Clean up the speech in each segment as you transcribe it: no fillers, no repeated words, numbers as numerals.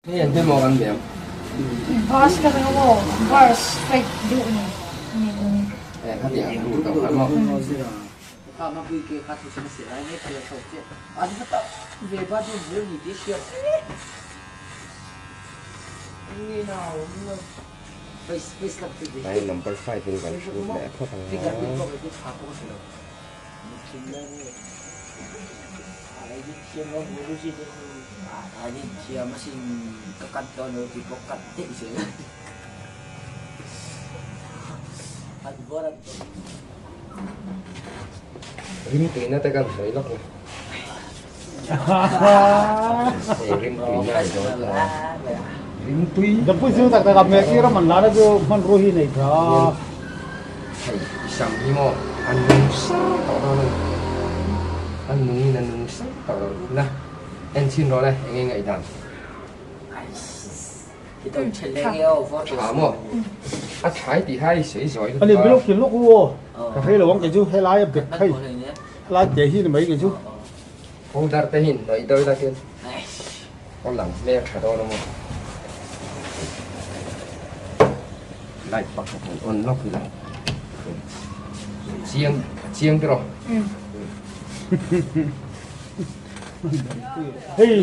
Hei an demo kan niam. Verse ka ring maw? Verse fake duh ni. Eh khati ang duh to kha maw. Hei number 5 in kan shoot leh phawt ang a. Rimtuina te kan sawi lawk a. Hei rimtuina a ni dawn ta. Rimtui. Dampui chu tak tak a hmel khi ram an lar a chu hmanrua hi nei tha. Hei i sam hi maw a nung sar tawh dawn a ni. A nungin a nung sar tawh dawn a ni. En chhin rawh le eng nge ngaihdan. Tha maw? A thlai tih kha i sawi zawi lutuk a. Ani bilawk thil lawk u aw. Ka hre lo ang kei chu helai a bet hei helai te hi ni mai kei chu. Powder te hi hnawih dawi la hian aw lang hmel tha dawn a maw. Light pakhat han on lawk ila. Chiang chiang tiraw. Hei.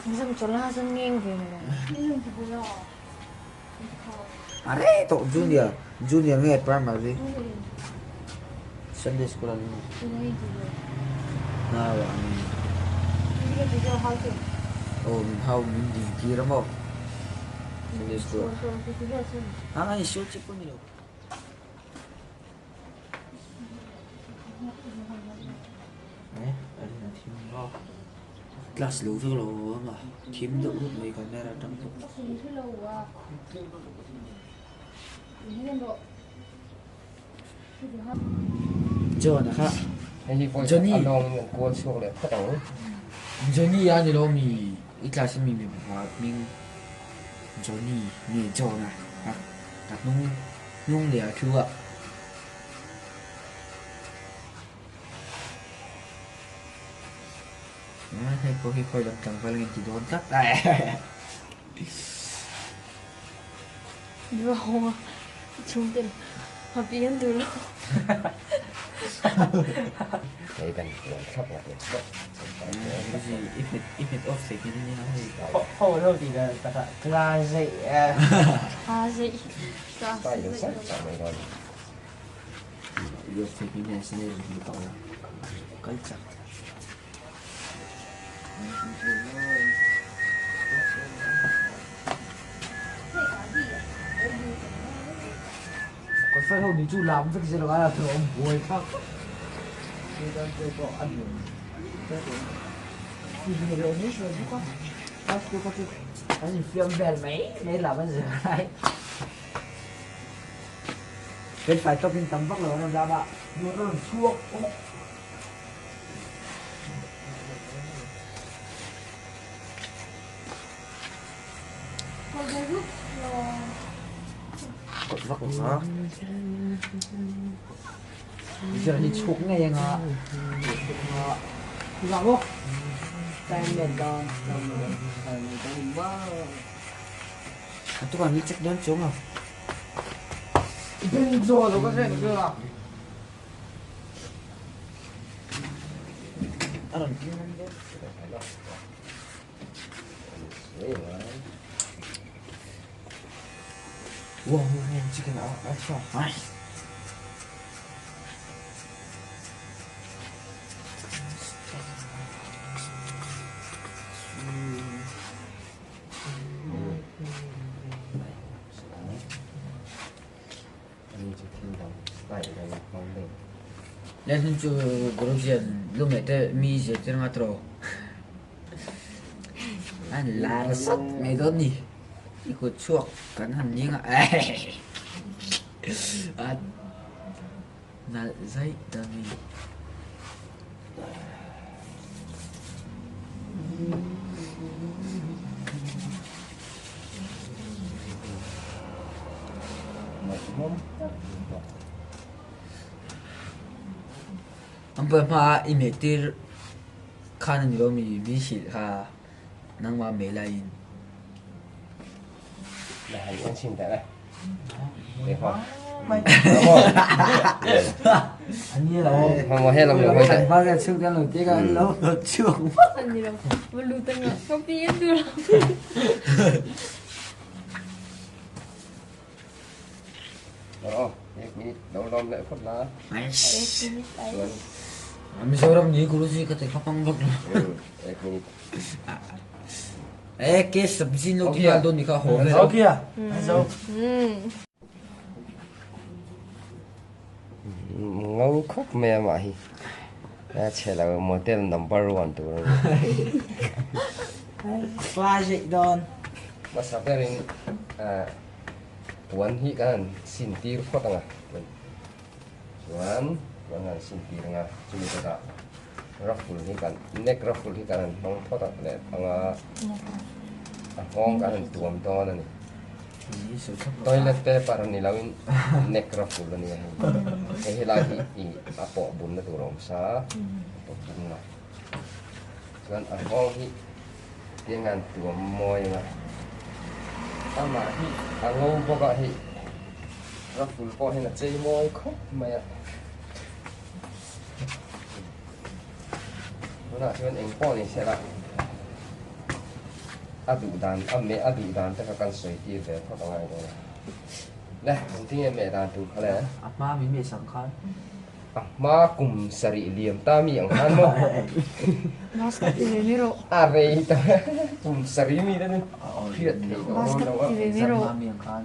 你怎么做那是硬的呢？ Are to junior junior nge primary Sunday school ani na wa ani oh min hau min ding tir a maw Sunday school ah ani show chi pawh ni lo eh ani a thim maw class lo vek lo awm a thim deuh rup mai camera atang pawh. John a kha Johnny Johnny a ni lo mi i class a mi mipa hming Johnny nge John a kha ka hnung hnung leh a thu a. Hei pawh hi khawi lam tlangval nge an ti dawn tlat a. Kawt ho ni chu lam vek zel a awm buai thlak an infiam vel mai mai lam an zir lai felfai tawkin tam vak lo an rawn lam a an rawn chhuak awk. Kawt vak lo a zir hi chhuk ngei anga a tukah ni check dawn chuang lo. Lesson chu Gurujian lume te mi zirtir nga tro. An lar sat mai dawn ni. I kut chhuak kan han ning a. A nalh zaih dawn ni. An buai hma a i meh tir khan a ni lo mi min hrilh kha nangmah meh laiin. Mizoram ni Guruji ka ti kha pang vak lo. Eh ke sabzi lo ti ngal don ni kha ho ve. Ngau khawp mai a mah hi a chhe lo model number one tur a ni. Hmasa berin puan hi kan han sin tir phawt ang a chuan puan kan han sin tir ang a chumi kawtah ruffle hi kan neck ruffle hi kan han hmang phawt ang leh ang a a nghawng kan han tuam dawn a ni. Toilet paper a ni loin neck ruffle a ni a hei hei helai hi ih a pawh bunna tur a awm sa a pawh bung a chuan a nghawng hi tiang hian tuam mawi ang a amah hi a ngo bawk a hei ruffle pawh hian a chei mawi khawp mai a tunah chuan eng pawh ni se la. A duh dan a meh a duh dan te kha kan sawi tir ve phawt a ngai dawn a. Le engtin nge meh dan tur kha le? A hma min meh sak khan. A hma kum sarih liam ta mi ang khan maw? Mask a ti ve mai rawh. A rei ta kum sarih mi te chu hriat theih tawh dawn lo a. Mask a ti ve mai rawh. Zan hma mi ang khan.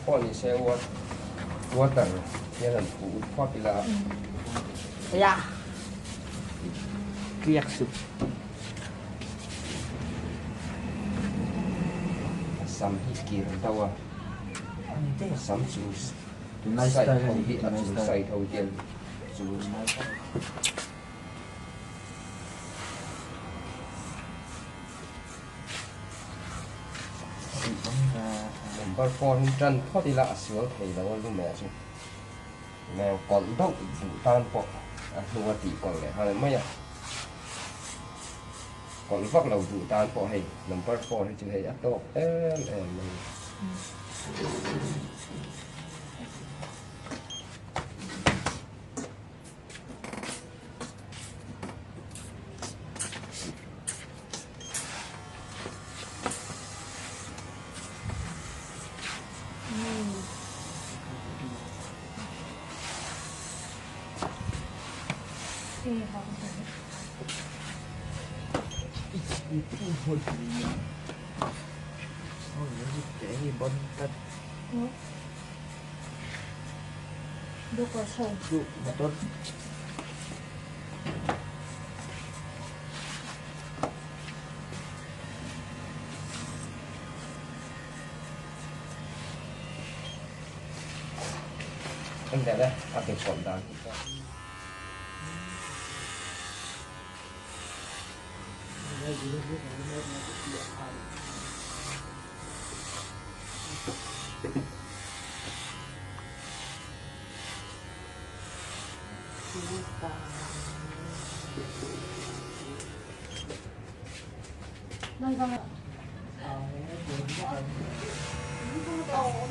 Pawh ni se water hian han phuh ut phawt ila. Tliak suh. A sam hi kir deuh a, sam chu side ho hi a chung side ho hian chu Number four hi tan phawt ila a sual thei lo a lu meh chu meng kawlh deuh duh tan pawh a hnu a tih kawlh leh nghal mai a kawlh vak lo duh tan pawh hei number four hi chu hei a tawk em em mai. Anh đẹp đấy, à cái chọn đàn.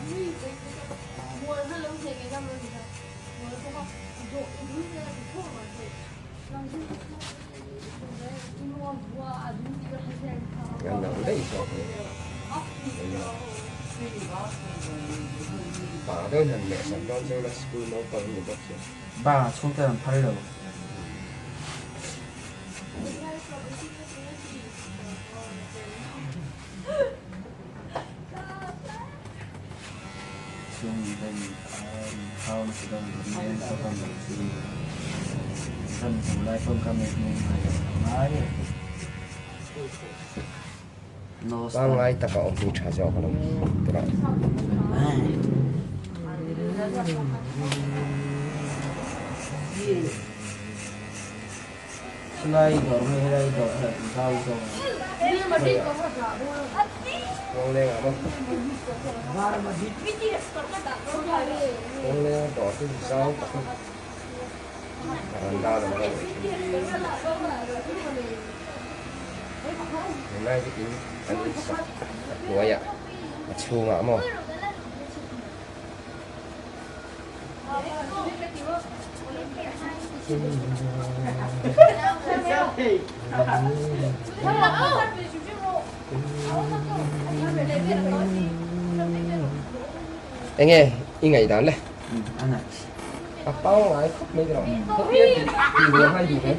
An dang daih zawk a ni. Pa dawn han leh sak dawn chu la school naupang ni bawk si. Ba chhungte an phal lo. Pangngai taka awm hi tha zawk alawm tawh. Kawngleng ah maw? Kawngleng a dawr chu zau tak a veranda lam a nih hi. Tunlai chu in an sak a hnuaiah a chhungah maw? Enge i ngaihdan le? A pangngai khawp mai rawh. Hetia tih tih ruang a i duh ve?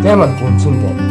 Tlem an kun chhin teh.